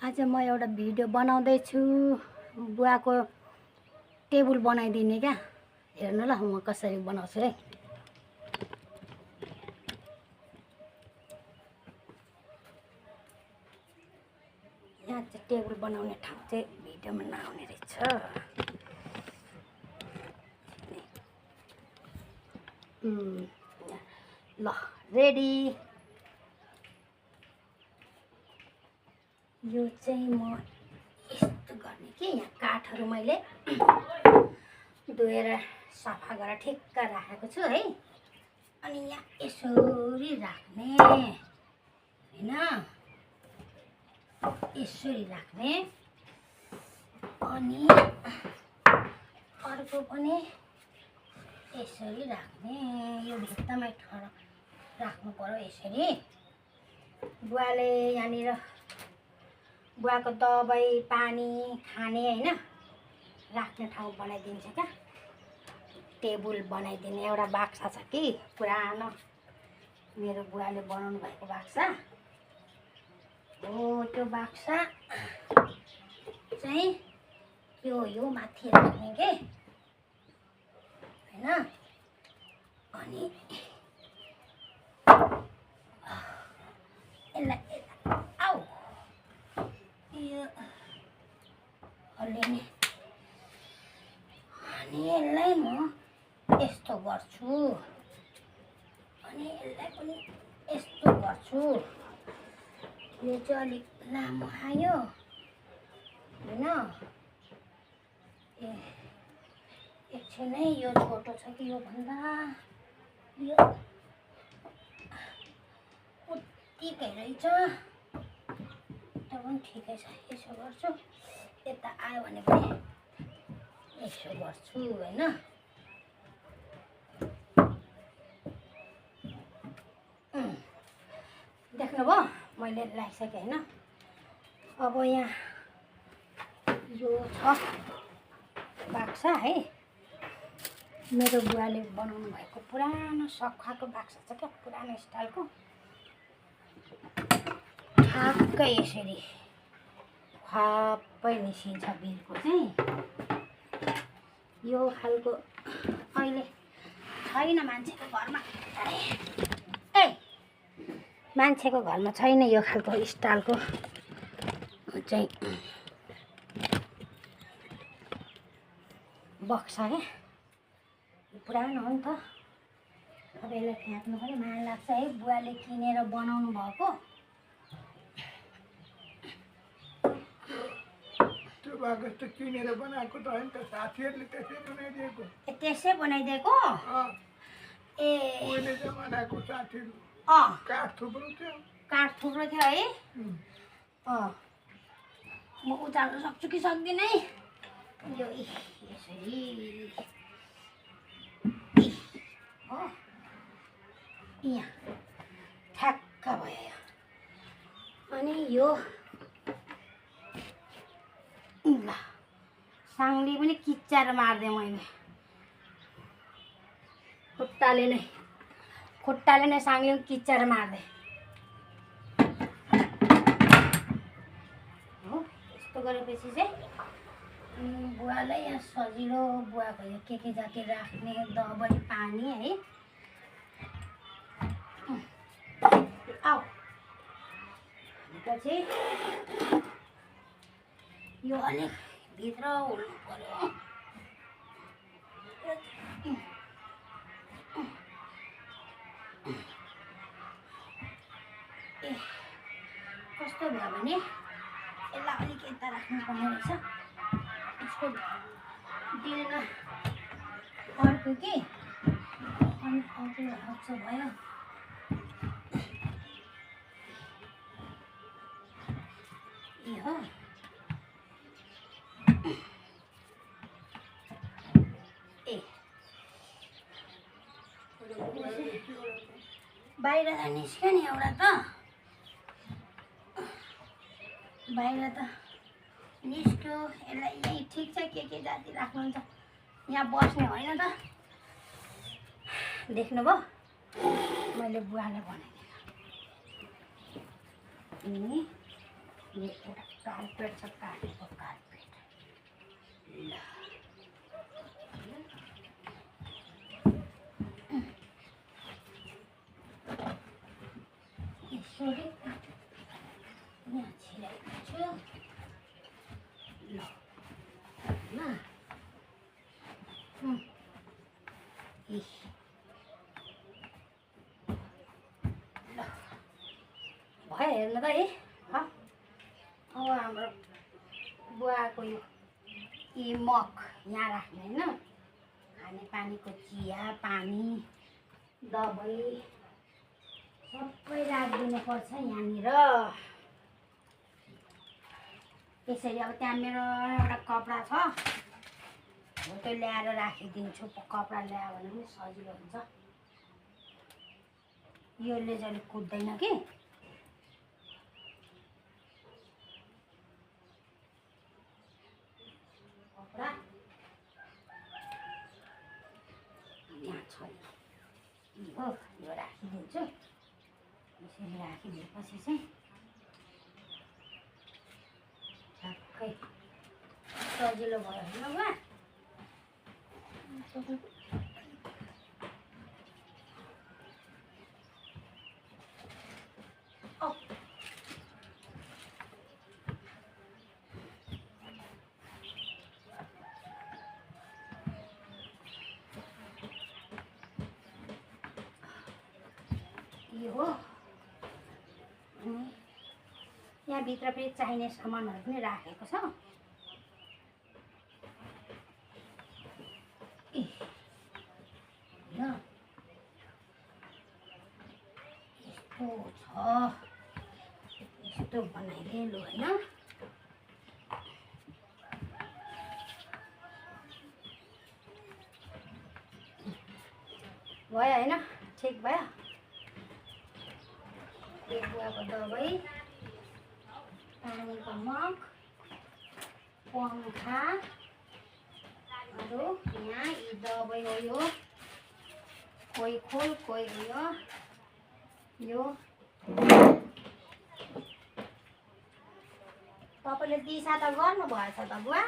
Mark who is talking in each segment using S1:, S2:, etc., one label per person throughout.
S1: आज म एउटा भिडियो बनाउँदैछु बुवाको टेबल बनाइदिने क्या। हेर्नु ल म कसरी बनाउँछु है। यहाँ चाहिँ टेबल बनाउने ठाउँ चाहिँ भिडियोमा नआउने रहेछ। ल रेडी। यो चाहिँ म यस्तो गर्ने कि यहाँ काठहरू मैले धोएर सफा गरेर ठिक्क राखेको छु है। अनि यहाँ यसरी राख्ने हैन, यसरी राख्ने। अनि अर्को पनि यसरी राख्ने। यो भित्तामै राख्नु पर्यो यसरी। बुवाले यहाँनिर बुवाको दबाई पानी खाने हैन राख्ने ठाउँ बनाइदिन्छ क्या। टेबल बनाइदिने एउटा बाक्सा छ कि पुरानो, मेरो बुवाले बनाउनु भएको बाक्सा हो। त्यो बाक्सा चाहिँ यो माथि राख्ने के हैन। अनि यसलाई आऊ यो हल्लिने। अनि यसलाई म यस्तो गर्छु, अनि यसलाई पनि यस्तो गर्छु। यो चाहिँ अलिक लामो आयो हैन। एकछिनै यो छोटो छ कि यो भन्दा यो उत्तिकै रहेछ। त्यो पनि ठिकै छ। यसो गर्छु, यता आयो भने पनि यसो गर्छु हैन। देख्नुभयो मैले लगाइसकेँ हैन। अब यहाँ यो छ बाक्सा है, मेरो बुवाले बनाउनु भएको पुरानो सखाको बाक्सा छ क्या, पुरानो स्टाइलको। ठ्याक्कै यसरी खप्पै निस्किन्छ बिलको चाहिँ। यो खालको अहिले छैन मान्छेको घरमा। ए मान्छेको घरमा छैन यो खालको स्टाइलको चाहिँ बक्सा क्या। पुरानो हो नि त। अब यसलाई फ्याँक्नु पनि माया लाग्छ है, बुवाले किनेर बनाउनु भएको।
S2: त्यो बाकस त किनेर बनाएको त होइन त, साथीहरूले त्यसै बनाइदिएको।
S1: त्यसै बनाइदिएको? ए
S2: पहिले जमानाको साथीहरू। काठ थुप्रो थियो।
S1: काठ थुप्रो थियो है। म उचाल्न सक्छु कि सक्दिनँ है। यो यसरी हो, यहाँ ठ्याक्क भयो। अनि यो ल साङ्ली पनि किच्चाएर मार्दिएँ मैले। खुट्टाले नै साङ्ली पनि किच्चाएर मार्दिएँ हो। यस्तो गरेपछि चाहिँ बुवालाई यहाँ सजिलो, बुवाको यो के जाति राख्ने दबाई पानी है। आऊ भनेपछि यो अलिक भित्र हुनु पर्यो। ए कस्तो भयो भने यसलाई अलिक यता राख्नुपर्ने रहेछ। यसको दिलमा अर्को कि अनि अर्को हच्छ भयो। ए हो ए बाहिर त निस्क्यो नि एउटा त, बाहिर त निस्क्यो। यसलाई यही ठिक छ। के जाति राख्नुहुन्छ, यहाँ बस्ने होइन त। देख्नुभयो मैले बुवाले बनाइदिएको। एउटा कार्पेट छ, काटेको कार्पेट। ल यसरी यहाँ छिराइदिन्छु। ल इस ल भयो हेर्नु त है। अब हाम्रो बुवाको यो मग यहाँ राख्ने होइन, खाने पानीको चिया पानी दबाई सबै राखिदिनुपर्छ यहाँनिर। यसरी अब त्यहाँ मेरो एउटा कपडा छ, हो त्यो ल्याएर राखिदिन्छु। कपडा ल्यायो भने पनि सजिलो हुन्छ। योले चाहिँ कुद्दैन कि। कपडा यहाँ छ, हो यो राखिदिन्छु। यसरी राखिदिएपछि चाहिँ ठ्याक्कै सजिलो भयो होइन बुवा। यो हो, यहाँभित्र फेरि चाहिने सामानहरू पनि राखेको छ। यस्तो छ, यस्तो बनाइदिए लु होइन। भयो होइन, ठिक भयो। यो बुवाको दबाई, पानीको मग, पङ्खाहरू यहाँ, यी दबाई हो। यो कोही खोल कोही उयो। यो तपाईँले दिशा त गर्नुभएछ त बुवा,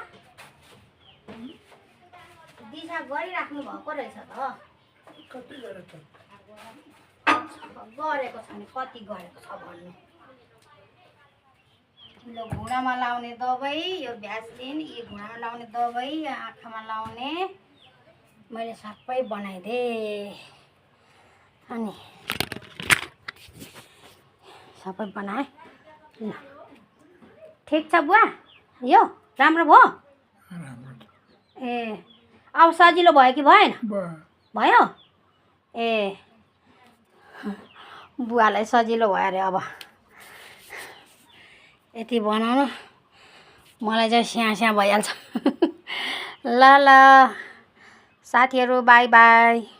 S1: दिशा गरिराख्नु भएको रहेछ त।
S2: कति गरेछ?
S1: गरेको छ नि, कति गरेको छ भन्नु। यो घुँडामा लाउने दबाई, यो भ्यासलिन, यी घुँडामा लाउने दबाई, यो आँखामा लाउने मैले सबै बनाइदिएँ। अनि सबै बनाएँ। ल ठिक छ बुवा, यो राम्रो भयो। ए अब सजिलो भयो कि भएन? भयो। ए बुवालाई सजिलो भयो अरे। अब यति बनाउनु, मलाई चाहिँ स्याहाँ भइहाल्छ। ल ल साथीहरू, बाई बाई।